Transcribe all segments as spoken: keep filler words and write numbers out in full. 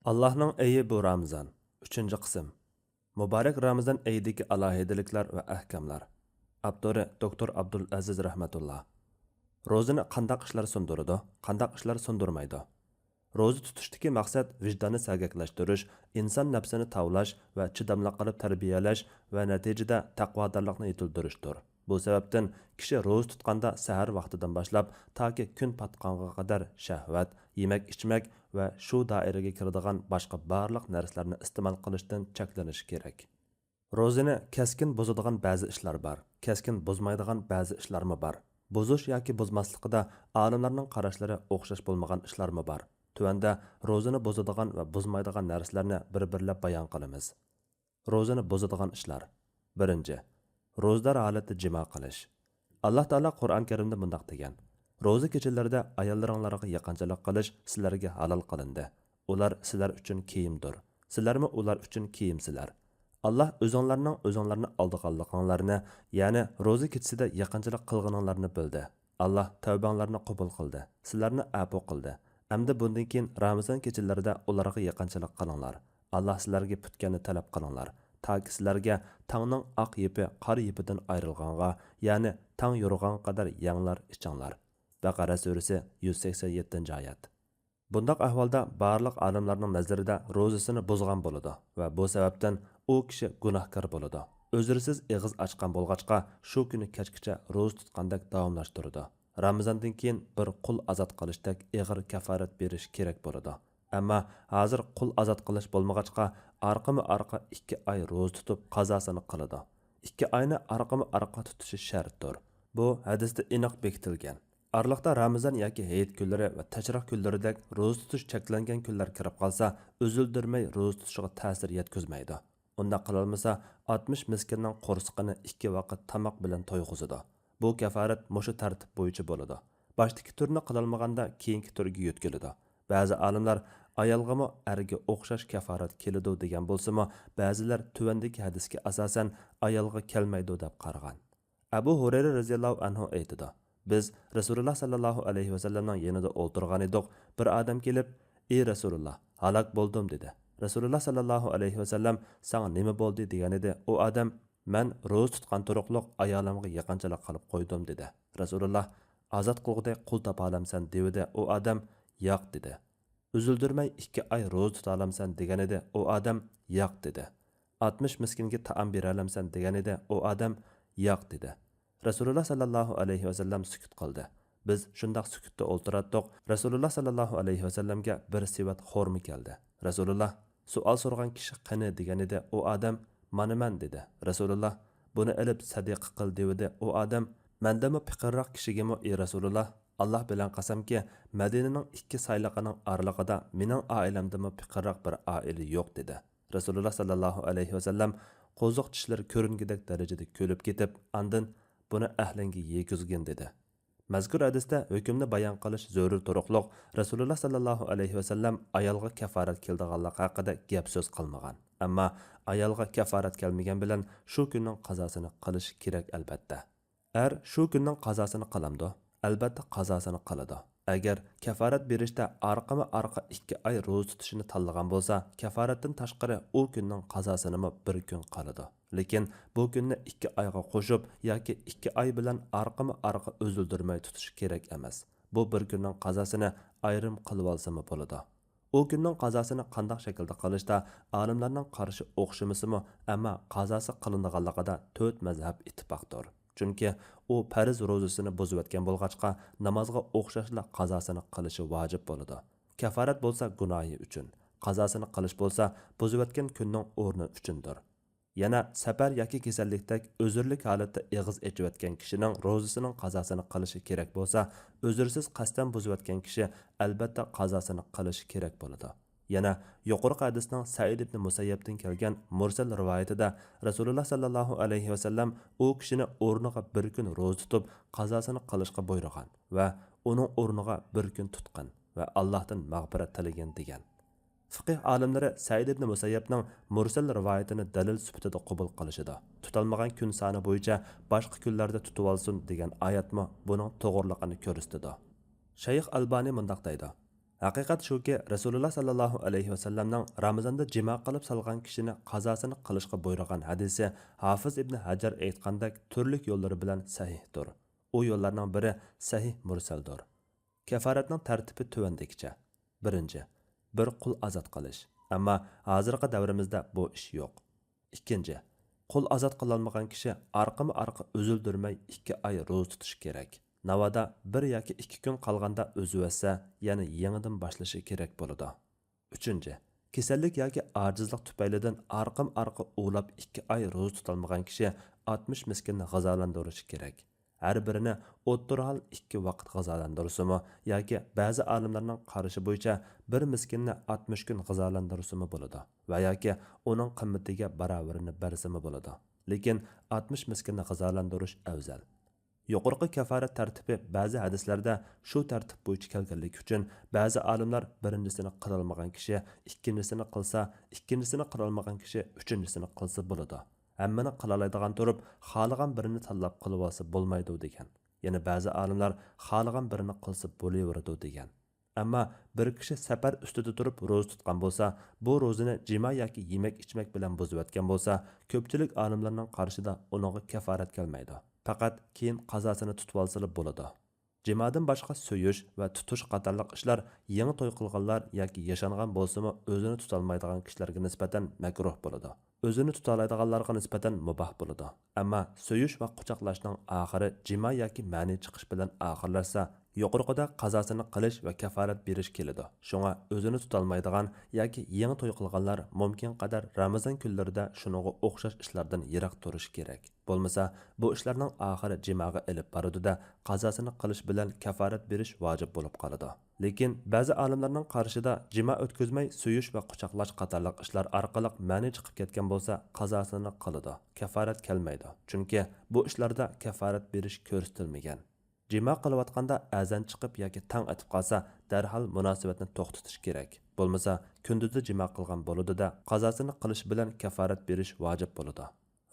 ئاللاھنىڭ ئېيى بۇ رامىزان. ئۈچىنچى قىسىم. مۇبارەك رامىزان ئېيىدىكى ئالاھىدىلىكلەر ۋە ئەھكاملار. ئاپتورى دوكتور ئابدۇل ئەزىز رەھمەتۇللا. روزىنى قانداق ئىشلار سۇندۇرىدۇ، قانداق ئىشلار سۇندۇرمايدۇ؟ روزا تۇتۇشتىكى مەقسەت ۋىجداننى سەگەكلەشتۈرۈش، ئىنسان نەپسىنى تاۋلاش ۋە چىداملىق قىلىپ تەربىيەلەش ۋە نەتىجىدە تەقۋادارلىقنى يېتىلدۈرۈشتۇر. بۇ سەۋەبتىن كىشى روزا تۇتقاندا سەھەر ۋاقتىدىن باشلاپ تاكى كۈن پاتقانغا قەدەر شەھۋەت، يېمەك-ئىچمەك ۋە شۇ دائىرىگە كىرىدىغان باشقا بارلىق نەرسىلەرنى ئىستېمال قىلىشتىن چەكلىنىشى كېرەك. روزىنى كەسكىن بۇزىدىغان بەزى ئىشلار بار، كەسكىن بۇزمايدىغان بەزى ئىشلارمۇ بار. بۇزۇش ياكى بۇزماسلىقىدا ئالىملارنىڭ قاراشلىرى ئوخشاش بولمىغان ئىشلارمۇ بار. تۆۋەندە روزىنى بۇزىدىغان ۋە بۇزمايدىغان نەرسىلەرنى بىر-بىرلەپ بايان قىلىمىز. روزىنى بۇزىدىغان ئىشلار. بىرىنچى، روزىدار ھالەتتە جىما قىلىش. ئاللا تائالا قۇرئان كەرىمدە مۇنداق دېگەن: روزا كېچىلىرىدە ئاياللىرىڭلارغا يېقىنچىلىق قىلىش سىلەرگە ھالال قىلىندى. ئۇلار سىلەر ئۈچۈن كىيىمدۇر. سىلەرمۇ ئۇلار ئۈچۈن كىيىمسىلەر. ئاللا ئۆزۈڭلارنىڭ ئۆزۈڭلارنى ئالدىغانلىقىڭلارنى، يەنى روزا كېچىسىدە يېقىنچىلىق قىلغىنىڭلارنى بىلدى. ئاللا تەۋبەڭلارنى قوبۇل قىلدى، سىلەرنى ئەپۇ قىلدى. ئەمدى بۇندىن كېيىن رامىزان كېچىلىرىدە ئۇلارغا يېقىنچىلىق قىلىڭلار. ئاللا سىلەرگە پۈتكەننى تەلەپ قىلىڭلار، تاكى سىلەرگە تاڭنىڭ ئاق يىپى قارا يىپىدىن ئايرىلغانغا، يەنى تاڭ يورۇغانغا قەدەر يەڭلار، ئىچىڭلار. بەقەرە سۈرىسى، يۈز سەكسەن يەتتىنچى ئايەت. بۇنداق ئەھۋالدا بارلىق ئالىملارنىڭ نەزىرىدە روزىسىنى بۇزغان بولىدۇ ۋە بۇ سەۋەبتىن ئۇ كىشى گۇناھكار بولىدۇ. ئۆزرىسىز ئېغىز ئاچقان بولغاچقا، شۇ كۈنى كەچكىچە روزا تۇتقاندەك داۋاملاشتۇرىدۇ. رامىزاندىن كېيىن بىر قۇل ئازاد قىلىشتەك ئېغىر كەفارەت بېرىش كېرەك بولىدۇ. ئەمما ھازىر قۇل ئازاد قىلىش بولمىغاچقا، ئارقىمۇ ئارقا ئىككى ئاي روزا تۇتۇپ قازاسىنى قىلىدۇ. ئىككى ئاينى ئارقىمۇ ئارقا تۇتۇشى شەرتتۇر. بۇ ھەدىستە ئېنىق بېكىتىلگەن. ئارىلىقتا رامىزان ياكى ھېيت كۈنلىرى ۋە تەشرىق كۈنلىرىدەك روزا تۇتۇش چەكلەنگەن كۈنلەر كىرىپ قالسا، ئۈزۈلدۈرمەي روزا تۇتۇشىغا تەسىر يەتكۈزمەيدۇ. ئۇنداق قىلالمىسا، ئاتمىش مىسكىننىڭ قورسىقىنى ئىككى ۋاقىت تاماق بىلەن تويغۇزىدۇ. بۇ كەفارەت مۇشۇ تەرتىپ بويىچە بولىدۇ. باشتىكى تۈرنى قىلالمىغاندا كېيىنكى تۈرگە يۆتكىلىدۇ. بەزى ئالىملار ئايالغىمۇ ئەرگە ئوخشاش كەفارەت كېلىدۇ دېگەن بولسىمۇ، بەزىلەر تۆۋەندىكى ھەدىسكە ئاساسەن ئايالغا كەلمەيدۇ دەپ قارىغان. ئەبۇ ھۇرەيرە رەزىياللاھۇ ئەنھۇ ئېيتىدۇ: بىز رەسۇلۇللا ساللاللاھۇ ئەلەيھى ۋەسەللەمنىڭ يېنىدا ئولتۇرغانىدۇق، بىر ئادەم كېلىپ، ئى رەسۇلۇللا، ھالاك بولدۇم، دېدى. رەسۇلۇللا ساللاللاھۇ ئەلەيھى ۋەسەللەم، ساڭا نېمە بولدى؟ دېگەنىدى، ئۇ ئادەم، مەن روزا تۇتقان تۇرۇقلۇق ئايالىمغا يېقىنچىلىق قىلىپ قويدۇم، دېدى. رەسۇلۇللا، ئازاد قىلغۇدەك قۇل تاپالامسەن؟ دېۋىدى، ئۇ ئادەم، ياق، دېدى. ئۈزۈلدۈرمەي ئىككى ئاي روزا تۇتالامسەن؟ دېگەنىدى، ئۇ ئادەم، ياق، دېدى. ئاتمىش مىسكىنگە تائام بېرەلەمسەن؟ دېگەنىدى، ئۇ ئادەم، ياق، دېدى. رەسۇلۇللا ساللاللاھۇ ئەلەيھى ۋەسەللەم سۈكۈت قىلدى. بىز شۇنداق سۈكۈتتە ئولتۇراتتۇق، رەسۇلۇللا ساللاللاھۇ ئەلەيھى ۋەسەللەمگە بىر سېۋەت خورما كەلدى. رەسۇلۇللا، سوئال سورىغان كىشى قېنى؟ دېگەنىدى، ئۇ ئادەم، مانا مەن، دېدى. رەسۇلۇللا، بۇنى ئېلىپ سەدىقە قىل، دېۋىدى، ئۇ ئادەم، مەندىنمۇ پېقىرراق كىشىگىمۇ، ئى رەسۇلۇللا، ئاللا بىلەن قەسەمكى، مەدىنىنىڭ ئىككى سايلىقىنىڭ ئارىلىقىدا مېنىڭ ئائىلەمدىنمۇ پېقىرراق بىر ئائىلە يوق، دېدى. رەسۇلۇللا ساللاللاھۇ ئەلەيھى ۋەسەللەم قوزۇق چىشلىرى كۆرۈنگۈدەك دەرىجىدە كۈلۈپ كېتىپ، ئاندىن، بۇنى ئەھلىڭگە يېگۈزگىن، دېدى. مەزكۇر ھەدىستە ھۆكۈمنى بايان قىلىش زۆرۈر تۇرۇقلۇق، رەسۇلۇللا ساللاللاھۇ ئەلەيھى ۋەسەللەم ئايالغا كەفارەت كېلىدىغانلىقى ھەققىدە گەپ سۆز قىلمىغان. ئەمما ئايالغا كەفارەت كەلمىگەن بىلەن شۇ كۈننىڭ قازاسىنى قىلىشى كېرەك، ئەلبەتتە. ئەر شۇ كۈننىڭ قازاسىنى قىلامدۇ؟ ئەلبەتتە قازاسىنى قىلىدۇ. ئەگەر كەفارەت بېرىشتە ئارقىمۇ ئارقا ئىككى ئاي روزا تۇتۇشنى تاللىغان بولسا، كەفارەتتىن تاشقىرى ئۇ كۈننىڭ قازاسىنىمۇ بىر كۈن قىلىدۇ. لېكىن بۇ كۈننى ئىككى ئايغا قوشۇپ ياكى ئىككى ئاي بىلەن ئارقىمۇ ئارقا ئۈزۈلدۈرمەي تۇتۇش كېرەك ئەمەس. بۇ بىر كۈننىڭ قازاسىنى ئايرىم قىلىۋالسىمۇ بولىدۇ. ئۇ كۈننىڭ قازاسىنى قانداق شەكىلدە قىلىشتا ئالىملارنىڭ قارىشى ئوخشىمىسىمۇ، ئەمما قازاسى قىلىنىدىغانلىقىدا تۆت مەزھەپ ئىتتىپاقتۇر. چۈنكى ئۇ پەرز روزىسىنى بۇزۇۋەتكەن بولغاچقا، نامازغا ئوخشاشلا قازاسىنى قىلىشى ۋاجىپ بولىدۇ. كەفارەت بولسا گۇناھى ئۈچۈن، قازاسىنى قىلىش بولسا بۇزۇۋەتكەن كۈننىڭ ئورنى ئۈچۈندۇر. يەنە سەپەر ياكى كېسەللىكتەك ئۆزۈرلۈك ھالەتتە ئېغىز ئېچىۋەتكەن كىشىنىڭ روزىسىنىڭ قازاسىنى قىلىشى كېرەك بولسا، ئۆزرىسىز قەستەن بۇزۇۋەتكەن كىشى ئەلبەتتە قازاسىنى قىلىشى كېرەك بولىدۇ. يەنە يۇقىرىقى ھەدىسنىڭ سەئىد ئىبنى مۇسەييەبتىن كەلگەن مۇرسەل رىۋايىتىدە رەسۇلۇللا ساللاللاھۇ ئەلەيھى ۋەسەللەم ئۇ كىشىنى ئورنىغا بىر كۈن روزا تۇتۇپ، قازاسىنى قىلىشقا بۇيرۇغان ۋە ئۇنىڭ ئورنىغا بىر كۈن تۇتقىن ۋە ئاللاھتىن مەغپىرەت تىلىگىن دېگەن. فىقىھ ئالىملىرى سەئىد ئىبنى مۇسەييەبنىڭ مۇرسەل رىۋايىتىنى دەلىل سۈپىتىدە قوبۇل قىلىشىدۇ. تۇتالمىغان كۈن سانى بويىچە باشقا كۈنلەردە تۇتۇۋالسۇن دېگەن ئايەتمۇ بۇنىڭ توغرىلىقىنى كۆرسىتىدۇ. شەيخ ئەلبانى مۇنداق دەيدۇ: ھەقىقەت شۇكى، رەسۇلۇللا ساللاللاھۇ ئەلەيھى ۋەسەللەمنىڭ رامىزاندا جىما قىلىپ سالغان كىشىنى قازاسىنى قىلىشقا بۇيرۇغان ھەدىسى ھافىز ئىبنى ھەجەر ئېيتقاندەك تۈرلۈك يوللىرى بىلەن سەھىھتۇر. ئۇ يوللارنىڭ بىرى سەھىھ مۇرسەلدۇر. كەفارەتنىڭ تەرتىپى تۆۋەندىكىچە. بىرىنچى، بىر قۇل ئازاد قىلىش. ئەمما ھازىرقى دەۋرىمىزدە بۇ ئىش يوق. ئىككىنچى، قۇل ئازاد قىلالمىغان كىشى ئارقىمۇ ئارقا ئۈزۈلدۈرمەي ئىككى ئاي روزا تۇتۇشى كېرەك. ناۋادا بىر ياكى ئىككى كۈن قالغاندا ئۈزۈۋەتسە، يەنە يېڭىدىن باشلىشى كېرەك بولىدۇ. ئۈچىنچى، كېسەللىك ياكى ئاجىزلىق تۈپەيلىدىن ئارقىمۇ ئارقا ئۇلاپ ئىككى ئاي روزا تۇتالمىغان كىشى ئاتمىش مىسكىننى غىزالاندۇرۇشى كېرەك. ھەر بىرىنى ئوتتۇرا ھال ئىككى ۋاقىت غىزالاندۇرسىمۇ ياكى بەزى ئالىملارنىڭ قارىشى بويىچە بىر مىسكىننى ئاتمىش كۈن غىزالاندۇرسىمۇ بولىدۇ ۋە ياكى ئۇنىڭ قىممىتىگە باراۋىرىنى بەرسىمۇ بولىدۇ. لېكىن ئاتمىش مىسكىننى غىزالاندۇرۇش ئەۋزەل. يۇقىرىقى كەفارەت تەرتىپى بەزى ھەدىسلەردە شۇ تەرتىپ بويىچە كەلگەنلىكى ئۈچۈن، بەزى ئالىملار بىرىنچىسىنى قىلالمىغان كىشى ئىككىنچىسىنى قىلسا، ئىككىنچىسىنى قىلالمىغان كىشى ئۈچىنچىسىنى قىلسا بولىدۇ. ھەممىنى قىلالايدىغان تۇرۇپ، خالىغان بىرىنى تاللاپ قىلىۋالسا بولمايدۇ دېگەن. يەنە بەزى ئالىملار خالىغان بىرىنى قىلسا بولۇۋېرىدۇ دېگەن. ئەمما بىر كىشى سەپەر ئۈستىدە تۇرۇپ روزا تۇتقان بولسا، بۇ روزىنى جىما ياكى يېمەك-ئىچمەك بىلەن بۇزۇۋەتكەن بولسا، كۆپچىلىك ئالىملارنىڭ قارىشىدا ئۇنىڭغا كەفارەت كەلمەيدۇ. پەقەت كېيىن قازاسىنى تۇتۇۋالسىلا بولىدۇ. جىمادىن باشقا سۆيۈش ۋە تۇتۇش قاتارلىق ئىشلار يېڭى توي قىلغانلار ياكى ياشانغان بولسىمۇ ئۆزىنى تۇتالمايدىغان كىشىلەرگە نىسبەتەن مەكرۇھ بولىدۇ. ئۆزىنى تۇتالايدىغانلارغا نىسبەتەن مۇباھ بولىدۇ. ئەمما سۆيۈش ۋە قۇچاقلاشنىڭ ئاخىرى جىما ياكى مەنى چىقىش بىلەن ئاخىرلاشسا، يۇقىرىقىدا قازاسىنى قىلىش ۋە كەفارەت بېرىش كېلىدۇ. شۇڭا ئۆزىنى تۇتالمايدىغان ياكى يېڭى توي قىلغانلار مۇمكىن قەدەر رامىزان كۈنلىرىدە شۇنىڭغا ئوخشاش ئىشلاردىن يىراق تۇرۇشى كېرەك. بولمىسا، بۇ ئىشلارنىڭ ئاخىرى جىماغا ئېلىپ بارىدۇ-دە، قازاسىنى قىلىش بىلەن كەفارەت بېرىش ۋاجىپ بولۇپ قالىدۇ. لېكىن بەزى ئالىملارنىڭ قارىشىدا، جىما ئۆتكۈزمەي سۆيۈش ۋە قۇچاقلاش قاتارلىق ئىشلار ئارقىلىق مەنى چىقىپ كەتكەن بولسا، قازاسىنى قىلىدۇ، كەفارەت كەلمەيدۇ. چۈنكى بۇ ئىشلاردا كەفارەت بېرىش كۆرسىتىلمىگەن. جىما قىلىۋاتقاندا ئەزان چىقىپ ياكى تاڭ ئېتىپ قالسا، دەرھال مۇناسىۋەتنى توختىتىش كېرەك. بولمىسا، كۈندۈزدە جىما قىلغان بولىدۇ-دە، قازاسىنى قىلىش بىلەن كەفارەت بېرىش ۋاجىپ بولىدۇ.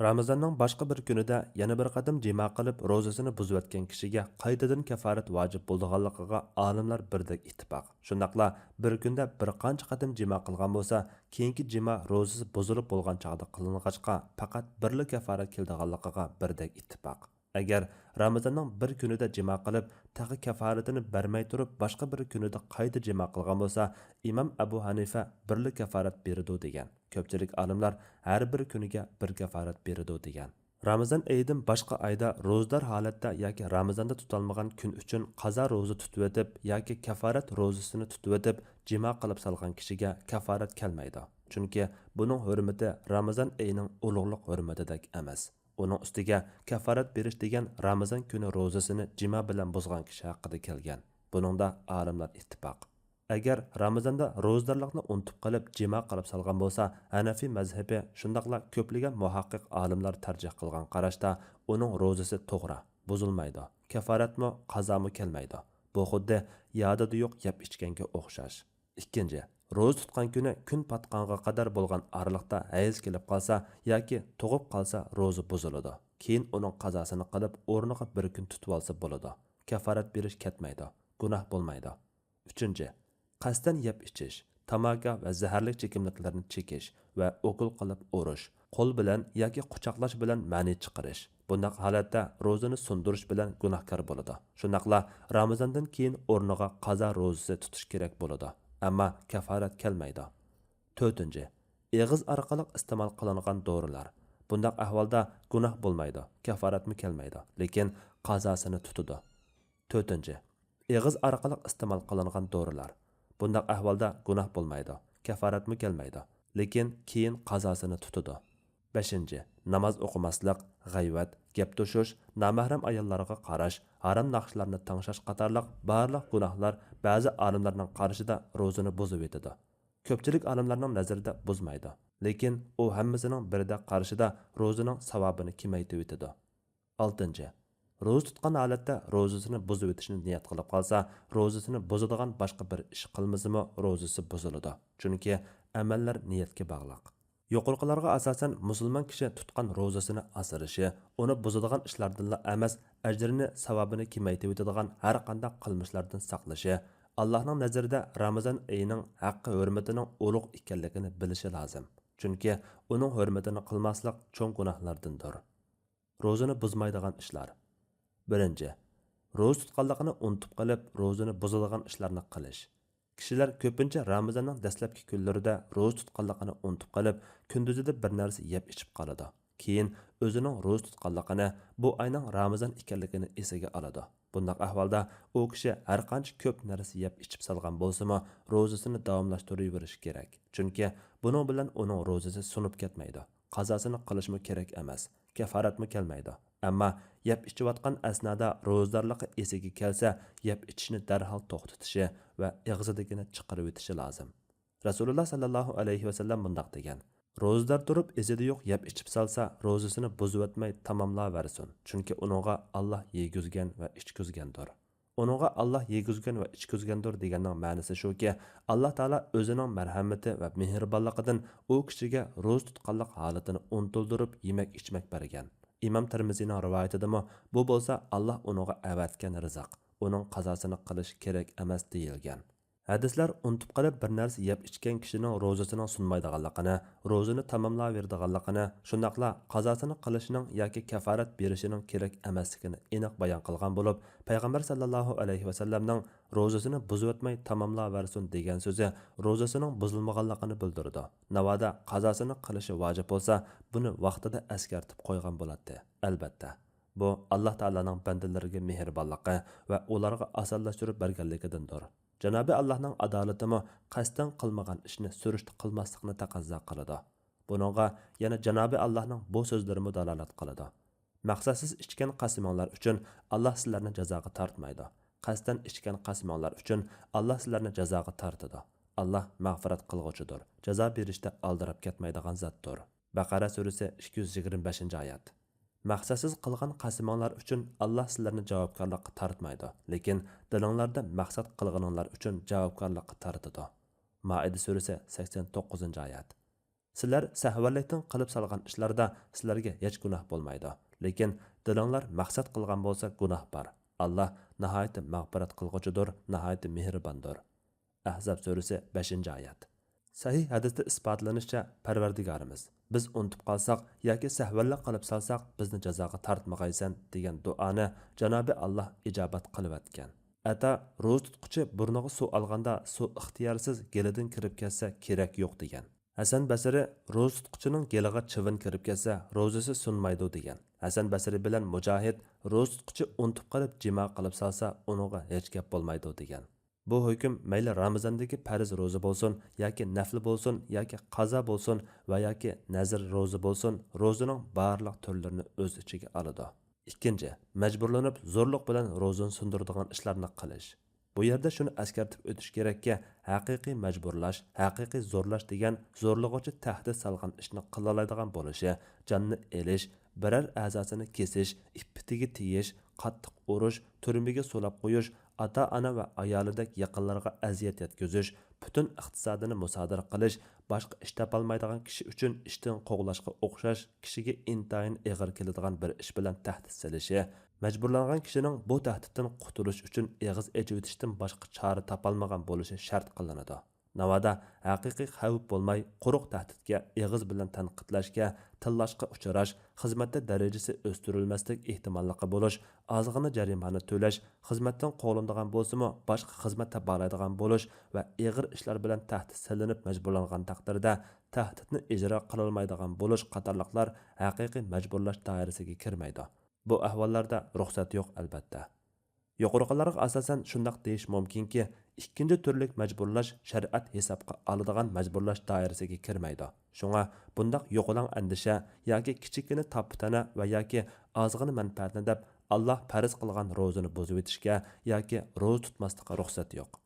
رامىزاننىڭ باشقا بىر كۈنىدە يەنە بىر قېتىم جىما قىلىپ، روزىسىنى بۇزۇۋەتكەن كىشىگە قايتىدىن كەفارەت ۋاجىپ بولىدىغانلىقىغا ئالىملار بىردەك ئىتتىپاق. شۇنداقلا بىر كۈندە بىر قانچە قېتىم جىما قىلغان بولسا، كېيىنكى جىما روزىسى بۇزۇلۇپ بولغان چاغدا قىلىنغاچقا، پەقەت بىرلا كەفارەت كېلىدىغانلىقىغا بىردەك ئىتتىپاق. ئەگەر رامىزاننىڭ بىر كۈنىدە جىما قىلىپ، تېخى كەفارىتىنى بەرمەي تۇرۇپ، باشقا بىر كۈنىدە قايتا جىما قىلغان بولسا، ئىمام ئەبۇ ھەنىفە بىرلا كەفارەت بېرىدۇ دېگەن. كۆپچىلىك ئالىملار ھەر بىر كۈنىگە بىر كەفارەت بېرىدۇ دېگەن. رامىزان ئېيىدىن باشقا ئايدا روزىدار ھالەتتە ياكى رامىزاندا تۇتالمىغان كۈن ئۈچۈن قازا روزا تۇتۇۋېتىپ ياكى كەفارەت روزىسىنى تۇتۇۋېتىپ جىما قىلىپ سالغان كىشىگە كەفارەت كەلمەيدۇ. چۈنكى بۇنىڭ ھۆرمىتى رامىزان ئېيىنىڭ ئۇلۇغلۇق ھۆرمىتىدەك ئەمەس. ئۇنىڭ ئۈستىگە كەفارەت بېرىش دېگەن رامىزان كۈنى روزىسىنى جىما بىلەن بۇزغان كىشى ھەققىدە كەلگەن. بۇنىڭدا ئالىملار ئىتتىپاق. ئەگەر رامىزاندا روزىدارلىقنى ئۇنتۇپ قېلىپ جىما قىلىپ سالغان بولسا، ھەنەفىي مەزھىپى شۇنداقلا كۆپلىگەن مۇھەققىق ئالىملار تەرجىھ قىلغان قاراشتا، ئۇنىڭ روزىسى توغرا، بۇزۇلمايدۇ، كەفارەتمۇ، قازامۇ كەلمەيدۇ. بۇ خۇددى يادىدا يوق يەپ ئىچكەنگە ئوخشاش. ئىككىنچى، روزا تۇتقان كۈنى كۈن پاتقانغا قەدەر بولغان ئارىلىقتا ھەيز كېلىپ قالسا ياكى تۇغۇپ قالسا، روزا بۇزۇلىدۇ. كېيىن ئۇنىڭ قازاسىنى قىلىپ، ئورنىغا بىر كۈن تۇتۇۋالسا بولىدۇ. كەفارەت بېرىش كەتمەيدۇ، گۇناھ بولمايدۇ. ئۈچىنچى، قەستەن يەپ ئىچىش، تاماكا ۋە زەھەرلىك چېكىملىكلەرنى چېكىش ۋە ئوكۇل قىلىپ ئۇرۇش، قول بىلەن ياكى قۇچاقلاش بىلەن مەنى چىقىرىش. بۇنداق ھالەتتە روزىنى سۇندۇرۇش بىلەن گۇناھكار بولىدۇ. شۇنداقلا رامىزاندىن كېيىن ئورنىغا قازا روزىسى تۇتۇش كېرەك بولىدۇ. ئەمما كەفارەت كەلمەيدۇ. تۆتىنچى، ئېغىز ئارقىلىق ئىستېمال قىلىنغان دورىلار. بۇنداق ئەھۋالدا گۇناھ بولمايدۇ، كەفارەتمۇ كەلمەيدۇ، لېكىن قازاسىنى تۇتىدۇ. تۆتىنچى، ئېغىز ئارقىلىق ئىستېمال قىلىنغان دورىلار. بۇنداق ئەھۋالدا گۇناھ بولمايدۇ، كەفارەتمۇ كەلمەيدۇ، لېكىن كېيىن قازاسىنى تۇتىدۇ. بەشىنچى، ناماز ئوقۇماسلىق، غەيۋەت، گەپ توشۇش، نامەھرەم ئاياللارغا قاراش، ھارام ناخشىلارنى تىڭشاش قاتارلىق بارلىق گۇناھلار بەزى ئالىملارنىڭ قارىشىدا روزىنى بۇزۇۋېتىدۇ. كۆپچىلىك ئالىملارنىڭ نەزىرىدە بۇزمايدۇ، لېكىن ئۇ ھەممىسىنىڭ بىردەك قارىشىدا روزىنىڭ ساۋابىنى كېمەيتىۋېتىدۇ. ئالتىنچى، روزا تۇتقان ھالەتتە روزىسىنى بۇزۇۋېتىشنى نىيەت قىلىپ قالسا، روزىسىنى بۇزىدىغان باشقا بىر ئىش قىلمىسىمۇ روزىسى بۇزۇلىدۇ، چۈنكى ئەمەللەر نىيەتكە باغلىق. يۇقىرىقىلارغا ئاساسەن، مۇسۇلمان كىشى تۇتقان روزىسىنى ئاسرىشى، ئۇنى بۇزىدىغان ئىشلاردىنلا ئەمەس، ئەجرىنى، ساۋابىنى كېمەيتىۋېتىدىغان ھەر قانداق قىلمىشلاردىن ساقلىشى، ئاللاھنىڭ نەزىرىدە رامىزان ئېيىنىڭ ھەققى ھۆرمىتىنىڭ ئۇلۇغ ئىكەنلىكىنى بىلىشى لازىم. چۈنكى ئۇنىڭ ھۆرمىتىنى قىلماسلىق چوڭ گۇناھلاردىندۇر. روزىنى بۇزمايدىغان ئىشلار. بىرىنچى، روزا تۇتقانلىقىنى ئۇنتۇپ قېلىپ، روزىنى بۇزىدىغان ئىشلارنى قىلىش. كىشىلەر كۆپىنچە رامىزاننىڭ دەسلەپكى كۈنلىرىدە روزا تۇتقانلىقىنى ئۇنتۇپ قېلىپ، كۈندۈزىدە بىر نەرسە يەپ ئىچىپ قالىدۇ. كېيىن ئۆزىنىڭ روزا تۇتقانلىقىنى، بۇ ئاينىڭ رامىزان ئىكەنلىكىنى ئېسىگە ئالىدۇ. بۇنداق ئەھۋالدا ئۇ كىشى ھەرقانچە كۆپ نەرسە يەپ ئىچىپ سالغان بولسىمۇ، روزىسىنى داۋاملاشتۇرۇۋېرىشى كېرەك. چۈنكى بۇنىڭ بىلەن ئۇنىڭ روزىسى سۇنۇپ كەتمەيدۇ. قازاسىنى قىلىشمۇ كېرەك ئەمەس. كافارەتمۇ كەلمەيدۇ. ئەمما يەپ ئىچىۋاتقان ئەسنادا روزىدارلىقى ئېسىگە كەلسە، يەپ ئىچىشنى دەرھال توختىتىشى ۋە ئېغىزىدىكىنى چىقىرىۋېتىشى لازىم. رەسۇلۇللا سەللەللاھۇ ئەلەيھى ۋەسەللەم مۇنداق دېگەن: روزىدار تۇرۇپ ئېسىدە يوق يەپ ئىچىپ سالسا، روزىسىنى بۇزۇۋەتمەي تاماملاۋەرسۇن، چۈنكى ئۇنىڭغا ئاللاھ يېگۈزگەن ۋە ئىچكۈزگەندۇر. ئۇنىڭغا ئاللاھ يېگۈزگەن ۋە ئىچكۈزگەندۇر دېگەننىڭ مەنىسى شۇكى، ئاللاھ تائالا ئۆزىنىڭ مەرھەمىتى ۋە مېھرىبانلىقىدىن ئۇ كىشىگە روزا تۇتقانلىق ھالىتىنى ئۇنتۇلدۇرۇپ يېمەك ئىچمەك بەرگەن. ئىمام تىرمىزىنىڭ رىۋايىتىدىمۇ، بۇ بولسا ئاللاھ ئۇنىڭغا ئەۋەتكەن رىزىق، ئۇنىڭ قازاسىنى قىلىش كېرەك ئەمەس دېيىلگەن. ھەدىسلەر ئۇنتۇپ قېلىپ بىر نەرسە يەپ ئىچكەن كىشىنىڭ روزىسىنىڭ سۇنمايدىغانلىقىنى، روزىنى تاماملاۋېرىدىغانلىقىنى، شۇنداقلا قازاسىنى قىلىشنىڭ ياكى كافارەت بېرىشىنىڭ كېرەك ئەمەسلىكىنى ئېنىق بايان قىلغان بولۇپ، پەيغەمبەر سەللەللاھۇ ئەلەيھى ۋەسەللەمنىڭ روزىسىنى بۇزۇۋەتمەي تاماملاۋەرسۇن دېگەن سۆزى روزىسىنىڭ بۇزۇلمىغانلىقىنى بىلدۈرىدۇ. ناۋادا قازاسىنى قىلىشى ۋاجىپ بولسا، بۇنى ۋاقتىدا ئەسكەرتىپ قويغان بولاتتى. ئەلبەتتە، بۇ ئاللاھ تائالانىڭ بەندىلىرىگە مېھرىبانلىقى ۋە ئۇلارغا ئاسانلاشتۇرۇپ بەرگەنلىكىدىندۇر. جانابى ئاللاھنىڭ ئادالىتىمۇ قەستەن قىلمىغان ئىشنى سۈرۈشتە قىلماسلىقنى تەقەززا قىلىدۇ. بۇنىڭغا يەنە جانابى ئاللاھنىڭ بۇ سۆزلىرىمۇ دالالەت قىلىدۇ: مەقسەتسىز ئىچكەن قەسىمىڭلار ئۈچۈن ئاللاھ سىلەرنى جازاغا تارتمايدۇ. قەستەن ئىچكەن قەسىمىڭلار ئۈچۈن ئاللاھ سىلەرنى جازاغا تارتىدۇ. ئاللاھ مەغپىرەت قىلغۇچىدۇر، جازا بېرىشتە ئالدىراپ كەتمەيدىغان زاتتۇر. بەقەرە سۈرىسى ئىككى يۈز يىگىرمە بەشىنچى ئايەت. مەقسەتسىز قىلغان قەسىمىڭلار ئۈچۈن ئاللاھ سىلەرنى جاۋابكارلىققا تارتمايدۇ، لېكىن دىلىڭلاردا مەقسەت قىلغىنىڭلار ئۈچۈن جاۋابكارلىققا تارتىدۇ. مائىدە سۈرىسى سەكسەن توققۇزىنچى ئايەت. سىلەر سەھۋەنلىكتىن قىلىپ سالغان ئىشلاردا سىلەرگە ھېچ گۇناھ بولمايدۇ، لېكىن دىلىڭلار مەقسەت قىلغان بولسا گۇناھ بار. ئاللاھ ناھايىتى مەغپىرەت قىلغۇچىدۇر، ناھايىتى مېھرىباندۇر. ئەھزاب سۈرىسى بەشىنچى ئايەت. سەھىھ ھەدىستە ئىسپاتلىنىشىچە، پەرۋەردىگارىمىز، بىز ئۇنتۇپ قالساق ياكى سەھۋەنلىك قىلىپ سالساق، بىزنى جازاغا تارتمىغايسەن دېگەن دۇئانى جانابى ئاللاھ ئىجابەت قىلىۋەتكەن. ئەتا، روزا تۇتقۇچى بۇرنىغا سۇ ئالغاندا سۇ ئىختىيارسىز گېلىدىن كىرىپ كەتسە كېرەك يوق دېگەن. ھەسەن بەسرى، روزا تۇتقۇچىنىڭ گېلىغا چىۋىن كىرىپ كەتسە روزىسى سۇنمايدۇ دېگەن. ھەسەن بەسرى بىلەن مۇجاھىد، روزا تۇتقۇچى ئۇنتۇپ قېلىپ جىما قىلىپ سالسا ئۇنىڭغا ھېچ گەپ بولمايدۇ دېگەن. بۇ ھۆكۈم مەيلى رامىزاندىكى پەرز روزا بولسۇن ياكى نەفلى بولسۇن ياكى قازا بولسۇن ۋە ياكى نەزىر روزا بولسۇن، روزىنىڭ بارلىق تۈرلىرىنى ئۆز ئىچىگە ئالىدۇ. ئىككىنچى، مەجبۇرلىنىپ زورلۇق بىلەن روزىنى سۇندۇرىدىغان ئىشلارنى قىلىش. بۇ يەردە شۇنى ئەسكەرتىپ ئۆتۈش كېرەككى، ھەقىقىي مەجبۇرلاش، ھەقىقىي زورلاش دېگەن زورلىغۇچى تەھدىت سالغان ئىشنى قىلالايدىغان بولۇشى، جاننى ئېلىش، بىرەر ئەزاسىنى كېسىش، ئىپپىتىگە تېيىش، قاتتىق ئۇرۇش، تۈرمىگە سولاپ قويۇش، ئاتا-ئانا ۋە ئايالىدەك يېقىنلىرىغا ئەزىيەت يەتكۈزۈش، پۈتۈن ئىقتىسادىنى مۇسادىرە قىلىش، باشقا ئىش تاپالمايدىغان كىشى ئۈچۈن ئىشتىن قوغلاشقا ئوخشاش كىشىگە ئىنتايىن ئېغىر كېلىدىغان بىر ئىش بىلەن تەھدىت سېلىشى، مەجبۇرلانغان كىشىنىڭ بۇ تەھدىتتىن قۇتۇلۇش ئۈچۈن ئېغىز ئېچىۋېتىشتىن باشقا چارە تاپالمىغان بولۇشى شەرت قىلىنىدۇ. ناۋادا ھەقىقىي خەۋپ بولماي، قۇرۇق تەھدىتكە، ئېغىز بىلەن تەنقىدلەشكە، تىللاشقا ئۇچراش، خىزمەتتە دەرىجىسى ئۆستۈرۈلمەسلىك ئېھتىماللىقى بولۇش، ئازغىنا جەرىمانە تۆلەش، خىزمەتتىن قوغلىنىدىغان بولسىمۇ، باشقا خىزمەت تاپالايدىغان بولۇش ۋە ئېغىر ئىشلار بىلەن تەھدىت سېلىنىپ مەجبۇرلانغان تەقدىردە، تەھدىتنى ئىجرا قىلالمايدىغان بولۇش قاتارلىقلار ھەقىقىي مەجبۇرلاش دائىرىسىگە كىرمەيدۇ. بۇ ئەھۋاللاردا رۇخسەت يوق، ئەلۋەتتە. يۇقىرىقىلارغا ئاساسەن شۇنداق دېيىش مۇمكىنكى، ئىككىنچى تۈرلۈك مەجبۇرلاش شەرىئەت ھېسابقا ئالىدىغان مەجبۇرلاش دائىرىسىگە كىرمەيدۇ. شۇڭا بۇنداق يوقىلاڭ ئەندىشە ياكى كىچىككىنە تاپا-تەنە ۋە ياكى ئازغىنا مەنپەئەتنى دەپ، ئاللاھ پەرز قىلغان روزىنى بۇزۇۋېتىشكە ياكى روزا تۇتماسلىققا رۇخسەت يوق.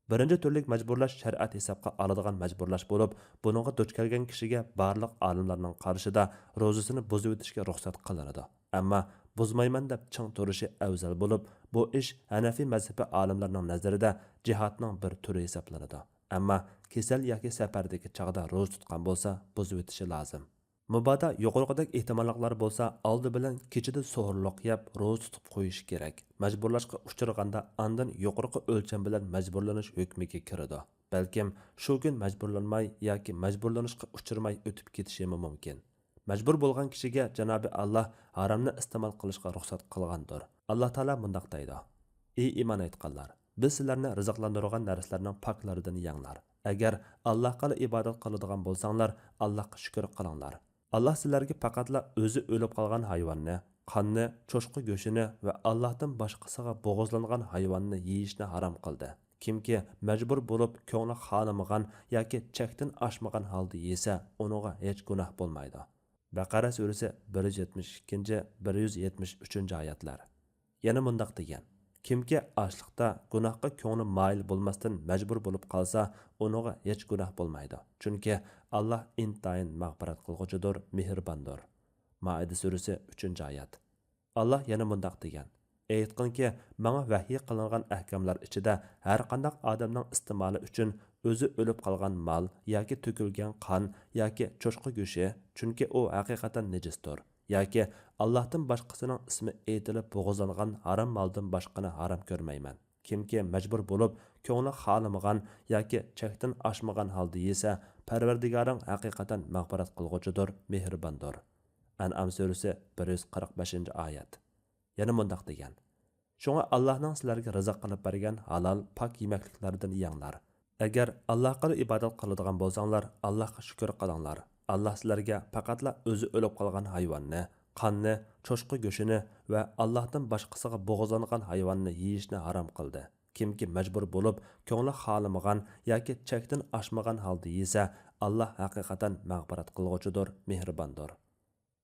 بىرىنچى تۈرلۈك مەجبۇرلاش شەرىئەت ھېسابقا ئالىدىغان مەجبۇرلاش بولۇپ، بۇنىڭغا دۇچ كەلگەن كىشىگە بارلىق ئالىملارنىڭ قارىشىدا روزىسىنى بۇزۇۋېتىشكە رۇخسەت قىلىنىدۇ. ئەمما بۇزمايمەن دەپ چىڭ تۇرۇشى ئەۋزەل بولۇپ، بۇ ئىش ھەنەفىي مەزھىپى ئالىملىرىنىڭ نەزىرىدە جىھادنىڭ بىر تۈرى ھېسابلىنىدۇ. ئەمما كېسەل ياكى سەپەردىكى چاغدا روزا تۇتقان بولسا، بۇزۇۋېتىشى لازىم. مۇبادا يۇقىرىقىدەك ئېھتىماللىقلار بولسا، ئالدى بىلەن كېچىدە سوھۇرلۇق يەپ، روزا تۇتۇپ قويۇش كېرەك. مەجبۇرلاشقا ئۇچرىغاندا، ئاندىن يۇقىرىقى ئۆلچەم بىلەن مەجبۇرلىنىش ھۆكمىگە كىرىدۇ. بەلكىم شۇ كۈن مەجبۇرلانماي ياكى مەجبۇرلىنىشقا ئۇچرىماي ئۆتۈپ كېتىشىمۇ مۇمكىن. مەجبۇر بولغان كىشىگە جانابى ئاللاھ ھارامنى ئىستېمال قىلىشقا رۇخسەت قىلغاندۇر. ئاللاھ تائالا مۇنداق دەيدۇ: ئى ئىمان ئېيتقانلار! بىز سىلەرنى رىزىقلاندۇرغان نەرسىلەرنىڭ پاكلىرىدىن يەڭلار. ئەگەر ئاللاھقىلا ئىبادەت قىلىدىغان بولساڭلار، ئاللاھقا شۈكۈر قىلىڭلار. ئاللاھ سىلەرگە پەقەتلا ئۆزى ئۆلۈپ قالغان ھايۋاننى، قاننى، چوشقا گۆشىنى ۋە ئاللاھتىن باشقىسىغا بوغۇزلانغان ھايۋاننى يېيىشنى ھارام قىلدى. كىمكى مەجبۇر بولۇپ، كۆڭلى خالىمىغان ياكى چەكتىن ئاشمىغان ھالدا يېسە، ئۇنىڭغا ھېچ گۇناھ بولمايدۇ. بەقەرە سۈرىسى بىر يۈز يەتمىش ئىككىنچى، بىر يۈز يەتمىش ئۈچىنچى ئايەتلەر. يەنە مۇنداق دېگەن: كىمكى ئاچلىقتا گۇناھقا كۆڭلى مايىل بولماستىن مەجبۇر بولۇپ قالسا، ئۇنىڭغا ھېچ گۇناھ بولمايدۇ. چۈنكى ئاللاھ ئىنتايىن مەغپىرەت قىلغۇچىدۇر، مېھرىباندۇر. مائىدە سۈرىسى، ئۈچىنچى ئايەت. ئاللاھ يەنە مۇنداق دېگەن: ئېيتقىنكى، ماڭا ۋەھيى قىلىنغان ئەھكاملار ئىچىدە ھەرقانداق ئادەمنىڭ ئىستېمالى ئۈچۈن ئۆزى ئۆلۈپ قالغان مال ياكى تۆكۈلگەن قان ياكى چوشقا گۆشى، چۈنكى ئۇ ھەقىقەتەن نىجىستۇر، ياكى ئاللاھتىن باشقىسىنىڭ ئىسمى ئېيتىلىپ بوغۇزلانغان ھارام مالدىن باشقىنى ھارام كۆرمەيمەن. كىمكى مەجبۇر بولۇپ، كۆڭلى خالىمىغان ياكى چەكتىن ئاشمىغان ھالدا يېسە، پەرۋەردىگارىڭ ھەقىقەتەن مەغپىرەت قىلغۇچىدۇر، مېھرىباندۇر. ئەنئام سۈرىسى، بىر يۈز قىرىق بەشىنچى ئايەت. يەنە مۇنداق دېگەن: شۇڭا ئاللاھنىڭ سىلەرگە رىزىق قىلىپ بەرگەن ھالال، پاك يېمەكلىكلەردىن يەڭلار. ئەگەر ئاللاھقىلا ئىبادەت قىلىدىغان بولساڭلار، ئاللاھقا شۈكۈر قىلىڭلار. ئاللاھ سىلەرگە پەقەتلا ئۆزى ئۆلۈپ قالغان ھايۋاننى، قاننى، چوشقا گۆشىنى ۋە ئاللاھتىن باشقىسىغا بوغۇزلانغان ھايۋاننى يېيىشنى ھارام قىلدى. كىمكى مەجبۇر بولۇپ، كۆڭلى خالىمىغان ياكى چەكتىن ئاشمىغان ھالدا يېسە، ئاللاھ ھەقىقەتەن مەغپىرەت قىلغۇچىدۇر، مېھرىباندۇر.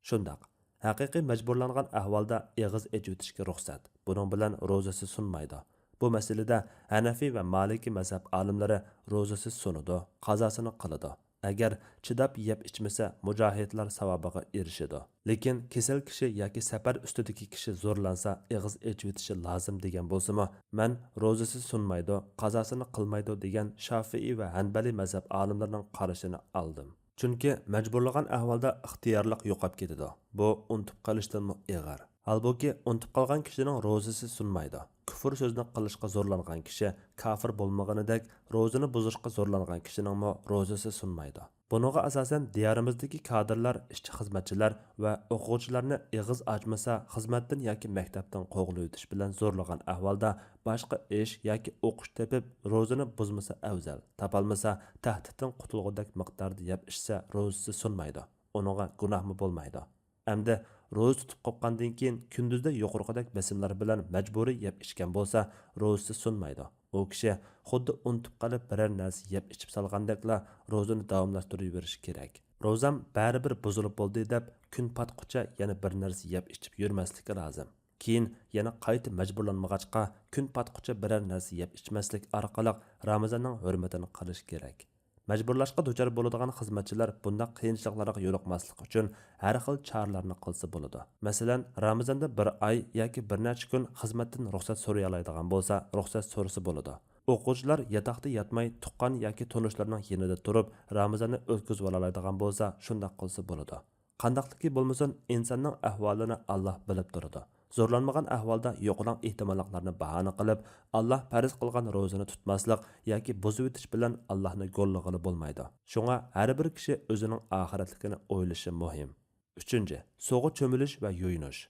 شۇنداق، ھەقىقىي مەجبۇرلانغان ئەھۋالدا ئېغىز ئېچىۋېتىشكە رۇخسەت. بۇنىڭ بىلەن روزىسى سۇنمايدۇ. بۇ مەسىلىدە ھەنەفىي ۋە مالىكىي مەزھەپ ئالىملىرى روزىسى سۇنىدۇ، قازاسىنى قىلىدۇ. ئەگەر چىداپ يەپ ئىچمىسە، مۇجاھىدلار ساۋابىغا ئېرىشىدۇ. لېكىن كېسەل كىشى ياكى سەپەر ئۈستىدىكى كىشى زورلانسا، ئېغىز ئېچىۋېتىشى لازىم دېگەن بولسىمۇ، مەن روزىسى سۇنمايدۇ، قازاسىنى قىلمايدۇ دېگەن شافىئىي ۋە ھەنبەلىي مەزھەپ ئالىملىرىنىڭ قارىشىنى ئالدىم. چۈنكى مەجبۇرلىغان ئەھۋالدا ئىختىيارلىق يوقاپ كېتىدۇ. بۇ ئۇنتۇپ قېلىشتىنمۇ ئېغىر. ھالبۇكى، ئۇنتۇپ قالغان كىشىنىڭ روزىسى سۇنمايدۇ. كۇفر سۆزىنى قىلىشقا زورلانغان كىشى كاپىر بولمىغىنىدەك، روزىنى بۇزۇشقا زورلانغان كىشىنىڭمۇ روزىسى سۇنمايدۇ. بۇنىڭغا ئاساسەن، دىيارىمىزدىكى كادىرلار، ئىشچى-خىزمەتچىلەر ۋە ئوقۇغۇچىلارنى ئېغىز ئاچمىسا، خىزمەتتىن ياكى مەكتەپتىن قوغلىۋېتىش بىلەن زورلىغان ئەھۋالدا باشقا ئىش ياكى ئوقۇش تېپىپ، روزىنى بۇزمىسا ئەۋزەل، تاپالمىسا، تەھدىتتىن قۇتۇلغۇدەك مىقداردا يەپ ئىچسە، روزىسى سۇنمايدۇ، ئۇنىڭغا گۇناھمۇ بولمايدۇ. ئەمدى روزا تۇتۇپ قوپقاندىن كېيىن، كۈندۈزدە يۇقىرىقىدەك بېسىملار بىلەن مەجبۇرىي يەپ ئىچكەن بولسا، روزىسى سۇنمايدۇ. ئۇ كىشى خۇددى ئۇنتۇپ قېلىپ بىرەر نەرسە يەپ ئىچىپ سالغاندەكلا روزىنى داۋاملاشتۇرۇۋېرىشى كېرەك. روزام بەرىبىر بۇزۇلۇپ بولدى دەپ، كۈن پاتقۇچە يەنە بىر نەرسە يەپ ئىچىپ يۈرمەسلىكى لازىم. كېيىن يەنە قايتا مەجبۇرلانمىغاچقا، كۈن پاتقۇچە بىرەر نەرسە يەپ ئىچمەسلىك ئارقىلىق رامىزاننىڭ ھۆرمىتىنى قىلىش كېرەك. مەجبۇرلاشقا دۇچار بولىدىغان خىزمەتچىلەر بۇنداق قىيىنچىلىقلارغا يولۇقماسلىق ئۈچۈن ھەر خىل چارىلەرنى قىلسا بولىدۇ. مەسىلەن، رامىزاندا بىر ئاي ياكى بىر نەچچە كۈن خىزمەتتىن رۇخسەت سورىيالايدىغان بولسا، رۇخسەت سورىسا بولىدۇ. ئوقۇغۇچىلار ياتاقتا ياتماي، تۇغقان ياكى تونۇشلىرىنىڭ يېنىدا تۇرۇپ، رامىزاننى ئۆتكۈزۈۋالالايدىغان بولسا، شۇنداق قىلسا بولىدۇ. قانداقلىكى بولمىسۇن، ئىنساننىڭ ئەھۋالىنى ئاللاھ بىلىپ تۇرىدۇ. زورلانمىغان ئەھۋالدا يوقىلاڭ ئېھتىماللىقلارنى باھانە قىلىپ، ئاللاھ پەرز قىلغان روزىنى تۇتماسلىق ياكى بۇزۇۋېتىش بىلەن ئاللاھنى گوللىغىلى بولمايدۇ. شۇڭا ھەر بىر كىشى ئۆزىنىڭ ئاخىرەتلىكىنى ئويلىشى مۇھىم. ئۈچىنچى، سۇغا چۆمۈلۈش ۋە يۇيۇنۇش.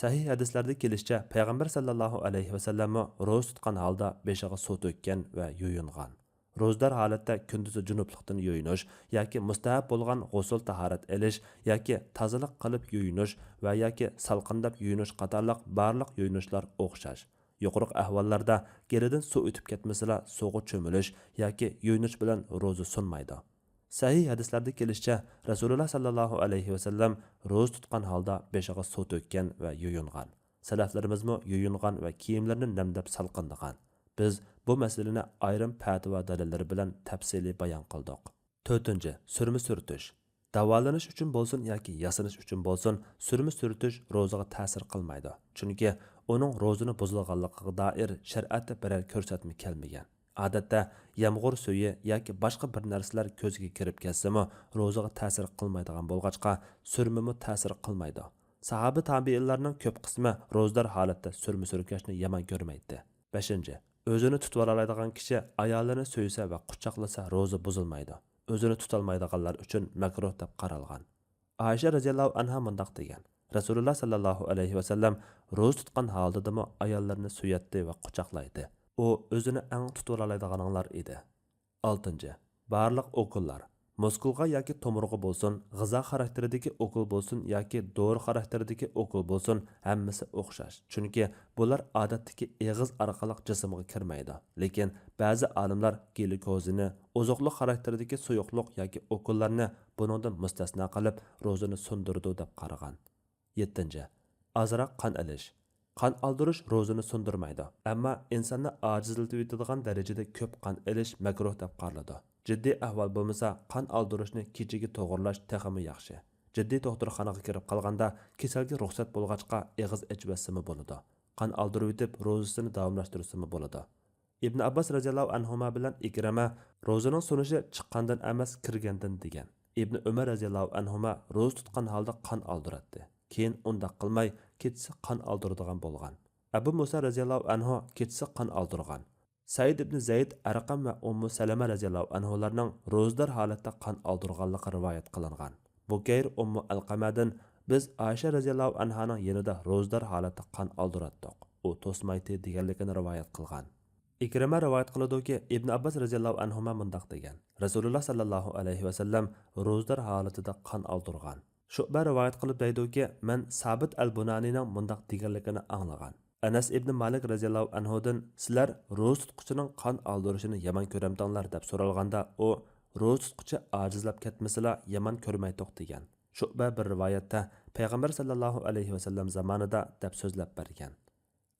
سەھىھ ھەدىسلەردە كېلىشىچە، پەيغەمبەر سەللەللاھۇ ئەلەيھى ۋەسەللەممۇ روزا تۇتقان ھالدا بېشىغا سۇ تۆككەن ۋە يۇيۇنغان. روزىدار ھالەتتە كۈندۈزى جۇنۇپلۇقتىن يۇيۇنۇش ياكى مۇستەھەب بولغان غۇسۇل تاھارەت ئېلىش ياكى تازىلىق قىلىپ يۇيۇنۇش ۋە ياكى سالقىنداپ يۇيۇنۇش قاتارلىق بارلىق يۇيۇنۇشلار ئوخشاش. يۇقىرىقى ئەھۋاللاردا گېلىدىن سۇ ئۆتۈپ كەتمىسىلا، سۇغا چۆمۈلۈش ياكى يۇيۇنۇش بىلەن روزا سۇنمايدۇ. سەھىھ ھەدىسلەردە كېلىشىچە، رەسۇلۇللا سەللەللاھۇ ئەلەيھى ۋەسەللەم روزا تۇتقان ھالدا بېشىغا سۇ تۆككەن ۋە يۇيۇنغان. سەلەفلىرىمىزمۇ يۇيۇنغان ۋە كىيىملىرىنى نەمدەپ سالقىندىغان. بىز بۇ مەسىلىنى ئايرىم پەتىۋا دەلىللىرى بىلەن تەپسىلىي بايان قىلدۇق. تۆتىنچى، سۈرمە سۈرتۈش. داۋالىنىش ئۈچۈن بولسۇن ياكى ياسىنىش ئۈچۈن بولسۇن، سۈرمە سۈرتۈش روزىغا تەسىر قىلمايدۇ. چۈنكى ئۇنىڭ روزىنى بۇزىدىغانلىقىغا دائىر شەرىئەتتە بىرەر كۆرسەتمە كەلمىگەن. ئادەتتە يامغۇر سۈيى ياكى باشقا بىر نەرسىلەر كۆزگە كىرىپ كەتسىمۇ، روزىغا تەسىر قىلمايدىغان بولغاچقا، سۈرمىمۇ تەسىر قىلمايدۇ. ساھابە تابىئىنلارنىڭ كۆپ قىسمى روزىدار ھالەتتە سۈرمە سۈركەشنى يامان كۆرمەيتتى. بەشىنچى، ئۆزىنى تۇتۇۋالالايدىغان كىشى ئايالىنى سۆيسە ۋە قۇچاقلىسا، روزا بۇزۇلمايدۇ. ئۆزىنى تۇتالمايدىغانلار ئۈچۈن مەكرۇھ دەپ قارالغان. ئائىشە رەزىياللاھۇ ئەنھا مۇنداق دېگەن: رەسۇلۇللا ساللاللاھۇ ئەلەيھى ۋەسەللەم روزا تۇتقان ھالىتىدىمۇ ئاياللىرىنى سۆيەتتى ۋە قۇچاقلايتتى. ئۇ ئۆزىنى ئەڭ تۇتۇۋالالايدىغانلار ئىدى. ئالتىنچى، بارلىق ئوكۇللار، مۇسكۇلغا ياكى تومۇرغا بولسۇن، غىزا خاراكتېرىدىكى ئوكۇل بولسۇن ياكى دورا خاراكتېرىدىكى ئوكۇل بولسۇن، ھەممىسى ئوخشاش. چۈنكى بۇلار ئادەتتىكى ئېغىز ئارقىلىق جىسىمغا كىرمەيدۇ. لېكىن بەزى ئالىملار گلۇكوزىنى، ئوزۇقلۇق خاراكتېرىدىكى سۇيۇقلۇق ياكى ئوكۇللارنى بۇنىڭدىن مۇستەسنا قىلىپ، روزىنى سۇندۇرىدۇ دەپ قارىغان. يەتتىنچى، ئازراق قان ئېلىش. قان ئالدۇرۇش روزىنى سۇندۇرمايدۇ، ئەمما ئىنساننى ئاجىزلىتىۋېتىدىغان دەرىجىدە كۆپ قان ئېلىش مەكرۇھ دەپ قارىلىدۇ. جىددىي ئەھۋال بولمىسا، قان ئالدۇرۇشنى كېچىگە توغرىلاش تېخىمۇ ياخشى. جىددىي دوختۇرخانىغا كىرىپ قالغاندا، كېسەلگە رۇخسەت بولغاچقا، ئېغىز ئېچىۋەتسىمۇ بولىدۇ. قان ئالدۇرۇۋېتىپ، روزىسىنى داۋاملاشتۇرسىمۇ بولىدۇ. ئىبن ئابباس رەزىياللاھۇ ئەنھۇما بىلەن ئىكرىمە روزىنىڭ سۇنۇشى چىققاندىن ئەمەس، كىرگەندىن دېگەن. ئىبن ئۆمەر رەزىياللاھۇ ئەنھۇما روزا تۇتقان ھالدا قان ئالدۇراتتى. كېيىن ئۇنداق قىلماي، كېچىسى قان ئالدۇرىدىغان بولغان. ئەبۇ مۇسا رەزىياللاھۇ ئەنھۇ كېچىسى قان ئالدۇرغان. سەئىد ئىبن زەيد، ئەرقەم ۋە ئۇممۇ سەلەمە رەزىياللاھۇ ئەنھۇلاردىن روزىدار ھالەتتە قان ئالدۇرغانلىقى رىۋايەت قىلىنغان. بۇكەير ئۇممۇ ئەلقەمەدىن: بىز ئائىشە رەزىياللاھۇ ئەنھانىڭ يېنىدا روزىدار ھالەتتە قان ئالدۇراتتۇق، ئۇ توسمايتتى، دېگەنلىكىنى رىۋايەت قىلغان. ئىكرىمە رىۋايەت قىلىدۇكى، ئىبن ئابباس رەزىياللاھۇ ئەنھۇما مۇنداق دېگەن: رەسۇلۇللا ساللاللاھۇ ئەلەيھى ۋەسەللەم روزىدار ھالىتىدە قان ئالدۇرغان. شۇئبە رىۋايەت قىلىپ دەيدۇكى، مەن سابىت ئەل بۇنانىنىڭ مۇنداق دېگەنلىكىنى ئاڭلىغان. ئەنەس ئىبنى مالىك رەزىياللاھۇ ئەنھۇدىن: سىلەر روزا تۇتقۇچىنىڭ قان ئالدۇرۇشىنى يامان كۆرەمتىڭلار؟ دەپ سورالغاندا، ئۇ: روزا تۇتقۇچى ئاجىزلاپ كەتمىسىلا، يامان كۆرمەيتتۇق، دېگەن. شۇئبە بىر رىۋايەتتە، پەيغەمبەر ساللاللاھۇ ئەلەيھى ۋەسەللەم زامانىدا، دەپ سۆزلەپ بەرگەن.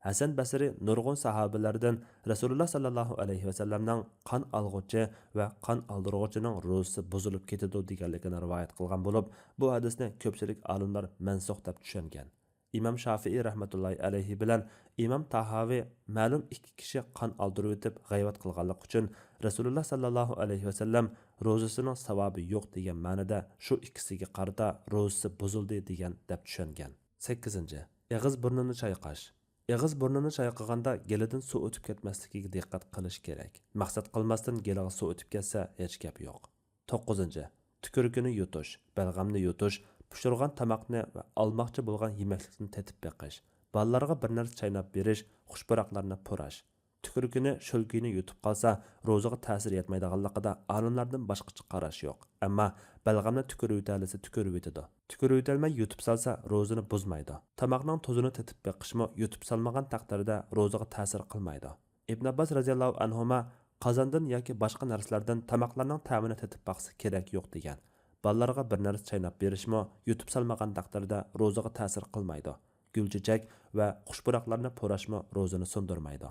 ھەسەن بەسرى نۇرغۇن ساھابىلەردىن رەسۇلۇللا ساللاللاھۇ ئەلەيھى ۋەسەللەمنىڭ قان ئالغۇچى ۋە قان ئالدۇرغۇچىنىڭ روزىسى بۇزۇلۇپ كېتىدۇ، دېگەنلىكىنى رىۋايەت قىلغان بولۇپ، بۇ ھەدىسنى كۆپچىلىك ئالىملار مەنسۇخ دەپ چۈشەنگەن. ئىمام شافىئى رەھمەتۇللاھى ئەلەيھى بىلەن ئىمام تاھاۋى مەلۇم ئىككى كىشى قان ئالدۇرۇۋېتىپ غەيۋەت قىلغانلىقى ئۈچۈن رەسۇلۇللا ساللاللاھۇ ئەلەيھى ۋەسەللەم روزىسىنىڭ ساۋابى يوق دېگەن مەنىدە شۇ ئىككىسىگە قارىتا روزىسى بۇزۇلدى دېگەن دەپ چۈشەنگەن. سەككىزىنچى، ئېغىز بۇرنىنى چايقاش. ئېغىز بۇرنىنى چايقىغاندا گېلىدىن سۇ ئۆتۈپ كەتمەسلىكىگە دىققەت قىلىش كېرەك. مەقسەت قىلماستىن گېلىغا سۇ ئۆتۈپ كەتسە ھېچ گەپ يوق. توققۇزىنچى، تۈكۈرۈكىنى يۇتۇش، بەلغەمنى يۇتۇش، پىشۇرغان تاماقنى ۋە ئالماقچى بولغان يېمەكلىكنى تېتىپ بېقىش، بالىلارغا بىر نەرسە چايناپ بېرىش، خۇش پۇراقلارنى پۇراش. تۈكۈرۈكىنى، شۆلگىيىنى يۇتۇپ قالسا، روزىغا تەسىر يەتمەيدىغانلىقىدا ئالىملاردىن باشقىچە قاراش يوق. ئەمما بەلغەمنى تۈكۈرۈۋېتەلىسە تۈكۈرۈۋېتىدۇ. تۈكۈرۈۋېتەلمەي يۇتۇپ سالسا، روزىنى بۇزمايدۇ. تاماقنىڭ تۇزىنى تېتىپ بېقىشمۇ يۇتۇپ سالمىغان تەقدىردە روزىغا تەسىر قىلمايدۇ. ئىبن ئابباس رەزىياللاھۇ ئەنھۇما قازاندىن ياكى باشقا نەرسىلەردىن تاماقلارنىڭ تەمىنى تېتىپ باقسا كېرەك يوق دېگەن. بالىلارغا بىر نەرسە چايناپ بېرىشمۇ يۇتۇپ سالمىغان تەقدىردە روزىغا تەسىر قىلمايدۇ. گۈلچېچەك ۋە خۇش پۇراقلارنى پۇراشمۇ روزىنى سۇندۇرمايدۇ.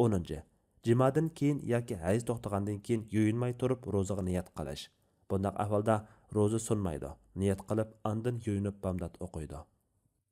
ئونىنچى، جىمادىن كېيىن ياكى ھەيز توختىغاندىن كېيىن يۇيۇنماي تۇرۇپ روزىغا نىيەت قىلىش. بۇنداق ئەھۋالدا روزا سۇنمايدۇ. نىيەت قىلىپ، ئاندىن يۇيۇنۇپ بامدات ئوقۇيدۇ.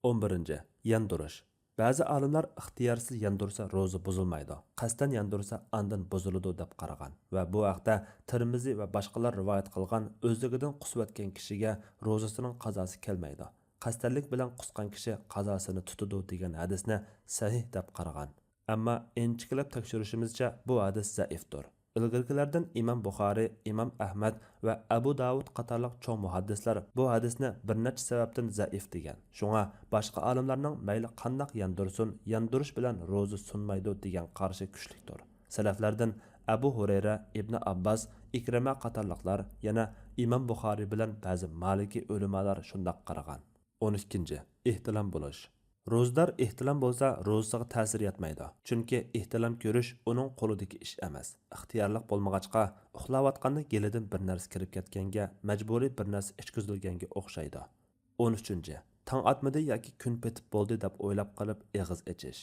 ئون بىرىنچى، ياندۇرۇش. بەزى ئالىملار ئىختىيارسىز ياندۇرسا روزا بۇزۇلمايدۇ، قەستەن ياندۇرسا ئاندىن بۇزۇلىدۇ دەپ قارىغان ۋە بۇ ھەقتە تىرمىزى ۋە باشقىلار رىۋايەت قىلغان ئۆزلۈكىدىن قۇسۇۋەتكەن كىشىگە روزىسىنىڭ قازاسى كەلمەيدۇ. قەستەنلىك بىلەن قۇسقان كىشى قازاسىنى تۇتىدۇ دېگەن ھەدىسنى سەھىھ دەپ قارىغان. ئەمما ئىنچىكىلەپ تەكشۈرۈشىمىزچە، بۇ ھەدىس زەئىفتۇر. ئىلگىرىكىلەردىن ئىمام بۇخارىي، ئىمام ئەھمەد ۋە ئەبۇ داۋۇد قاتارلىق چوڭ مۇھەددىسلەر بۇ ھەدىسنى بىر نەچچە سەۋەبتىن زەئىف دېگەن. شۇڭا باشقا ئالىملارنىڭ مەيلى قانداق ياندۇرسۇن، ياندۇرۇش بىلەن روزا سۇنمايدۇ دېگەن قارىشى كۈچلۈكتۇر. سەلەفلەردىن ئەبۇ ھۇرەيرە، ئىبنى ئابباس، ئىكرىمە قاتارلىقلار، يەنە ئىمام بۇخارىي بىلەن بەزى مالىكىي ئۆلىمالار شۇنداق قارىغان. ئون ئىككىنچى، ئېھتىلام بولۇش. روزىدار ئېھتىلام بولسا، روزىسىغا تەسىر يەتمەيدۇ. چۈنكى ئېھتىلام كۆرۈش ئۇنىڭ قولىدىكى ئىش ئەمەس. ئىختىيارلىق بولمىغاچقا، ئۇخلاۋاتقاندا گېلىدىن بىر نەرسە كىرىپ كەتكەنگە، مەجبۇرىي بىر نەرسە ئىچكۈزۈلگەنگە ئوخشايدۇ. ئون ئۈچىنچى، تاڭ ئاتمىدى ياكى كۈن پېتىپ بولدى دەپ ئويلاپ قېلىپ ئېغىز ئېچىش.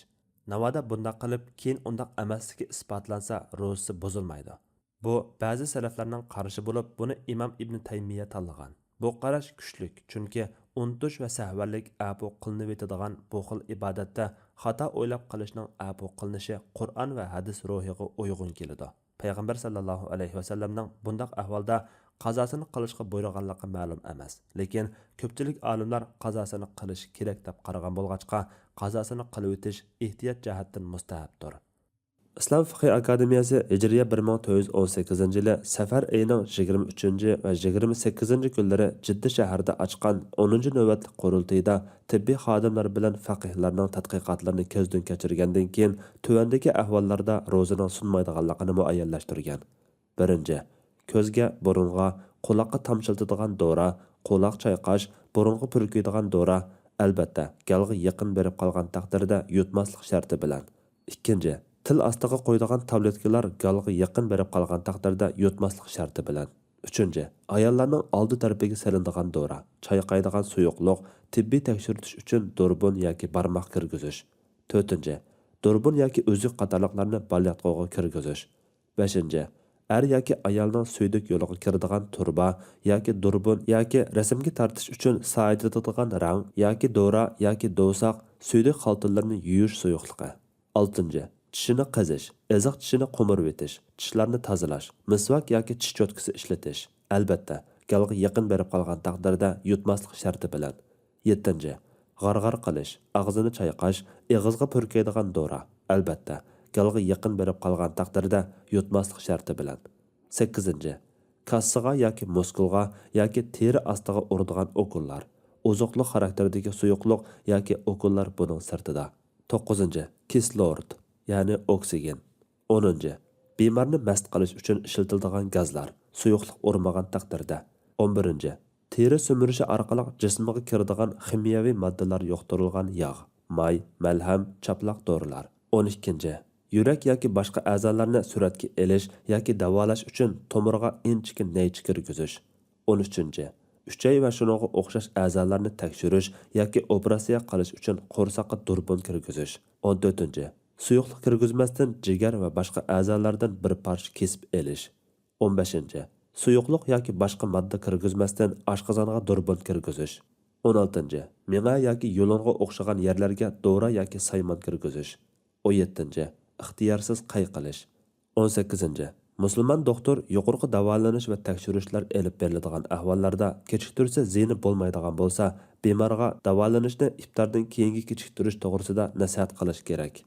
ناۋادا بۇنداق قىلىپ، كېيىن ئۇنداق ئەمەسلىكى ئىسپاتلانسا، روزىسى بۇزۇلمايدۇ. بۇ بەزى سەلەفلەرنىڭ قارىشى بولۇپ، بۇنى ئىمام ئىبنى تەيمىيە تاللىغان. بۇ قاراش كۈچلۈك، چۈنكى ئۇنتۇش ۋە سەھۋەنلىك ئەپۇ قىلىنىۋېتىدىغان بۇ خىل ئىبادەتتە خاتا ئويلاپ قىلىشنىڭ ئەپۇ قىلىنىشى قۇرئان ۋە ھەدىس روھىغا ئۇيغۇن كېلىدۇ. پەيغەمبەر ساللاللاھۇ ئەلەيھى ۋەسەللەمنىڭ بۇنداق ئەھۋالدا قازاسىنى قىلىشقا بۇيرۇغانلىقى مەلۇم ئەمەس. لېكىن كۆپچىلىك ئالىملار قازاسىنى قىلىش كېرەك دەپ قارىغان بولغاچقا، قازاسىنى قىلىۋېتىش ئېھتىيات جەھەتتىن مۇستەھەپتۇر. ئىسلام فىقھى ئاكادېمىيەسى ھىجرىيە بىر مىڭ تۆت يۈز ئون سەككىزىنچى يىلى سەپەر ئېيىنىڭ يىگىرمە ئۈچىنچى ۋە يىگىرمە سەككىزىنچى كۈنلىرى جىددە شەھىرىدە ئاچقان ئونىنچى نۆۋەتلىك قۇرۇلتىيىدا تېببىي خادىملار بىلەن فەقىھلەرنىڭ تەتقىقاتلىرىنى كۆزدىن كەچۈرگەندىن كېيىن، تۆۋەندىكى ئەھۋاللاردا روزىنىڭ سۇنمايدىغانلىقىنى مۇئەييەنلەشتۈرگەن. بىرىنچى، كۆزگە، بۇرۇنغا، قۇلاققا تامچىلىتىدىغان دورا، قۇلاق چايقاش، بۇرۇنغا پۈركۈيدىغان دورا، ئەلۋەتتە، گالغا يېقىن بېرىپ قالغان تەقدىردە يۇتماسلىق شەرتى بىلەن. ئىككىنچى، تىل ئاستىغا قويىدىغان تابلېتكىلار گالغا يېقىن بېرىپ قالغان تەقدىردە يۇتماسلىق شەرتى بىلەن. ئۈچىنچى، ئاياللارنىڭ ئالدى تەرىپىگە سېلىنىدىغان دورا، چايقايدىغان سۇيۇقلۇق، تېببىي تەكشۈرتۈش ئۈچۈن دۇربۇن ياكى بارماق كىرگۈزۈش. تۆتىنچى، دۇربۇن ياكى ئۈزۈك قاتارلىقلارنى بالىياتقۇغا كىرگۈزۈش. بەشىنچى، ئەر ياكى ئايالنىڭ سۈيدۈك يولىغا كىرىدىغان تۇرۇبا ياكى دۇربۇن ياكى رەسىمگە تارتىش ئۈچۈن سايىتىدىغان رەڭ ياكى دورا ياكى دوۋساق، سۈيدۈك خالتىلىرىنى يۇيۇش سۇيۇقلۇقى. ئالتىنچى، چىشىنى قېزىش، ئېزىق چىشىنى قومۇرۇۋېتىش، چىشلارنى تازىلاش، مىسۋاك ياكى چىش چوتكىسى ئىشلىتىش، ئەلۋەتتە، گالغا يېقىن بېرىپ قالغان تەقدىردە يۇتماسلىق شەرتى بىلەن. يەتتىنچى، غارغار قىلىش، ئاغزىنى چايقاش، ئېغىزغا پۈركەيدىغان دورا، ئەلۋەتتە، گالغا يېقىن بېرىپ قالغان تەقدىردە يۇتماسلىق شەرتى بىلەن. سەككىزىنچى، كاسسىغا ياكى مۇسكۇلغا ياكى تېرە ئاستىغا ئۇرىدىغان ئوكۇللار، ئوزۇقلۇق خاراكتېرىدىكى سۇيۇقلۇق ياكى ئوكۇللار بۇنىڭ سىرتىدا. توققۇزىنچى، كىسلورود، يەنى ئوكسىگېن. ئونىنچى، بىمارنى مەست قىلىش ئۈچۈن ئىشلىتىلىدىغان گازلار، سۇيۇقلۇق ئۇرمىغان تەقدىردە. ئون بىرىنچى، تېرە سۈمۈرۈشى ئارقىلىق جىسىمغا كىرىدىغان خىمىيەۋى ماددىلار يۇقتۇرۇلغان ياغ، ماي، مەلھەم، چاپلاق دورىلار. ئون ئىككىنچى، يۈرەك ياكى باشقا ئەزالارنى سۈرەتكە ئېلىش ياكى داۋالاش ئۈچۈن تومۇرغا ئىنچىكە نەيچە كىرگۈزۈش. ئون ئۈچىنچى، ئۈچەي ۋە شۇنىڭغا ئوخشاش ئەزالارنى تەكشۈرۈش ياكى ئوپېراتسىيە قىلىش ئۈچۈن قورساققا دۇربۇن كىرگۈزۈش. ئون تۆتىنچى، سۇيۇقلۇق كىرگۈزمەستىن جىگەر ۋە باشقا ئەزالاردىن بىر پارچە كېسىپ ئېلىش. ئون بەشىنچى، سۇيۇقلۇق ياكى باشقا ماددا كىرگۈزمەستىن ئاشقازانغا دۇربۇن كىرگۈزۈش. ئون ئالتىنچى، مېڭە ياكى يۇلۇنغا ئوخشىغان يەرلەرگە دورا ياكى سايمان كىرگۈزۈش. ئون يەتتىنچى، ئىختىيارسىز قەي قىلىش. ئون سەككىزىنچى، مۇسۇلمان دوختۇر يۇقىرىقى داۋالىنىش ۋە تەكشۈرۈشلەر ئېلىپ بېرىلىدىغان ئەھۋاللاردا كېچىكتۈرسە زىيىنى بولمايدىغان بولسا، بىمارغا داۋالىنىشنى ئىپتاردىن كېيىنگە كېچىكتۈرۈش توغرىسىدا نەسىھەت قىلىش كېرەك.